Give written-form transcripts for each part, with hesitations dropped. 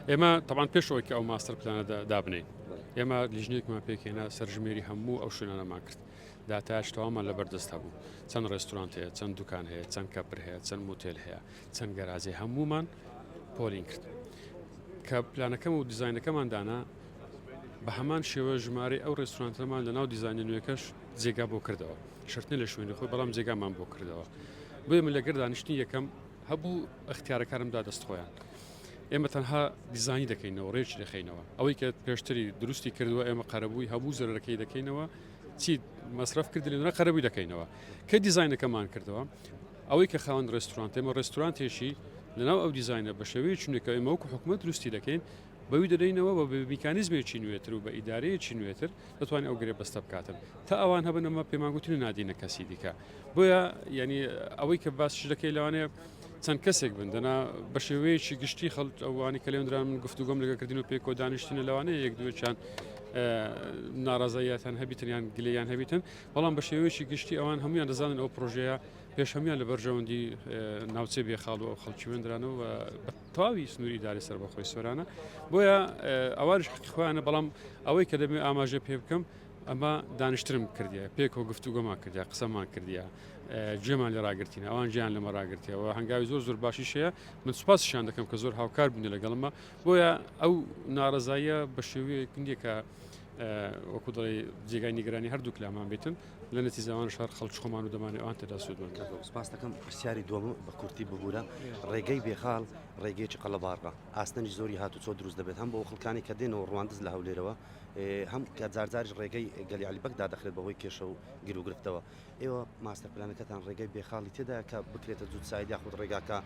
ئێمە تەبعەن پێش ئەوەی کە ئەو ماستەر پلانە دابنێین ئێمە لیژنەیەکمان پێکهێنا سەرژمێری هەموو ئەو شوێنانەمان کرد داتاش تەوامان لەبەر دەست هەبوو چەند ڕێستورانت هەیە چەند دوکان هەیە چەند کەپر هەیە چەند موتێل هەیە چەند گەراجێ هەموومان پۆلین کرد کە پلانەکەم و دیزاینەکەمان دانا بە هەمان شێوە ژمارەی ئەو ڕێستورانتەمان لە ناو دیزاینە نوێکەش جێگا بۆ کردەوە شەرتنە لە شوێنی خۆی بەڵام جێگامان بۆ کردەوە بۆیە من لەگەر دانیشتنی یەکەم هەبوو ئەختیارەکانم دا دەست خۆیان ئێمە تەنها دیزانی دەکەینەوە ڕێکی دەخەینەوە ئەوەی کە پێشتری دروستی کردووە ئێمە قەرەبووی هەبوو زەرەکەی دەکەینەوە چی مەسرەف کردنی قەرەبووی دەکەینەوە کە دیزینەکەمان کردەوە ئەوەی کە خاوەن ڕێستورانت ئێمە ڕێستورانتێکی لەناو ئەو دیزینە بە شێوەیەکی نوێ کە ئێمە وەکو حکومەت دروستی دەکەین بەوی دەدەینەوە بە میکانیزمێکی نوێتر و بە ئیدارەیەکی نوێتر دەتوانێت ئەو گرێبەستە بکاتن تا ئەوان هەبن ئەمە پێمان گوتن و نادینە کەسی دیکە بۆیە یعنی ئەوەی کە باسیش دەکەی لەوانەیە چەند کەسێک بن دەنا بە شێوەیەکی گشتی خەڵک ئەوانی کە لێندران من گفتوگۆم لەگە کردن و پێکۆ دانیشتنە لەوانەیە یەک دوێکیان ناڕازاییان هەبیتن یان گلەیان هەبیتن بەڵام بە شێوەیەکی گشتی ئەوان هەمویان دەزانن ئەو پرۆژەیە پێش هەمویان لە بەرژەوەندی ناوچەی بێخاڵ و ئەو خەڵکی وێندرانەوە بە تەواوی سنووری ئیداری سەربەخۆی سۆرانە بۆیە ئەوانش حەقی خۆیانە بەڵام ئەوەی کە دەمێ ئاماژە پێ بکەم ئەمە دانیشتنم کردیە پێکەوە گفتوگۆمان کردیا قسەمان کردیا گوێمان لێ ڕاگرتین ئەوان گیان لەمە ڕاگرتیەوە هەنگاوی زۆر زۆر باشیش هەیە من سوپاسیشان دەکەم کە زۆر هاوکار بوون لەگەڵمە بۆیە ئەو ناڕەزاییە بە شێوەیەک نییە کە وەکو دەڵێ جێگای نیگەرانی هەردووک لامان بێتن لە نەتیجەوان شار خەڵکی خۆمان و دەمانێ ئەوان تێدا سوودمەند بن. سپاس دەکەم پرسیاری دووەم بە کورتی ببورە ڕێگەی بێخاڵ ڕێگەیەکی قەڵەباڕە ئاستەنگی زۆری هاتوچۆ دروست دەبێت هەم بۆ خەڵکانی کە دێنەوە ڕواندز لە هەولێرەوە هەم کە جارجاریش ڕێگەی گەلی عەلی بەگ دادەخرێت بەهۆی کێشە و گیروگرفتەوە ئێوە ماستەر پلانەکەتان ڕێگەی بێخاڵی تێدایە کە بکرێتە جووت side یاخود ڕێگاکە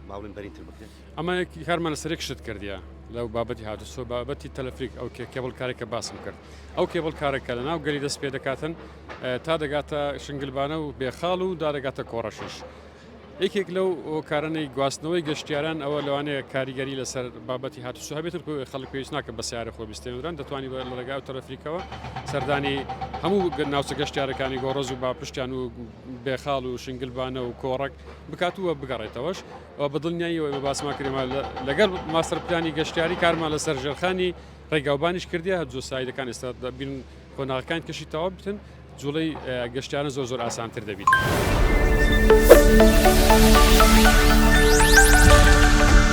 با بڵێین بەرینتر بکرێت؟ ئەمە کارمان لەسەر یەک شت کردیە لەو بابەتی هاتوچۆ بابەتی تەلەفریک ئەو cable car ێک کە باسم کرد ئەو cable car ە کە لە ناو گەلی دەست پێ دەکاتن تا دەگاتە شنگلبانە و بێخاڵ و دادەگاتە کۆڕەشیش یەکێک لەو هۆکارانەی گواستنەوەی گەشتیاران ئەوە لەوانەیە کاریگەری لەسەر بابەتی هاتوچۆ هەبێتن خەڵک پێویست ناکە بە سیارە خۆ بستێنران دەتوانانی بە لە ڕێگای تەلەفریکەوە سەردانی هەموو ناوچە گەشتیارەکانی گۆڕەز و باپشتیان و بێخاڵ و شنگلبانە و کۆڕەک بکات و بگەڕێتەوەش و بە دڵنیاییەوە ئێمە باسمان کردێمە لەگەڵ ماستەر پلانی گەشتیاری کارمان لەسەر ژێرخانی ڕێگاوبانیش کردیە هەر جۆ side ەکان ئێستا دەبین قۆناغەکان کەشی تەواو بتن جوڵەی گەشتیاران زۆر زۆر ئاسانتر دەبیت.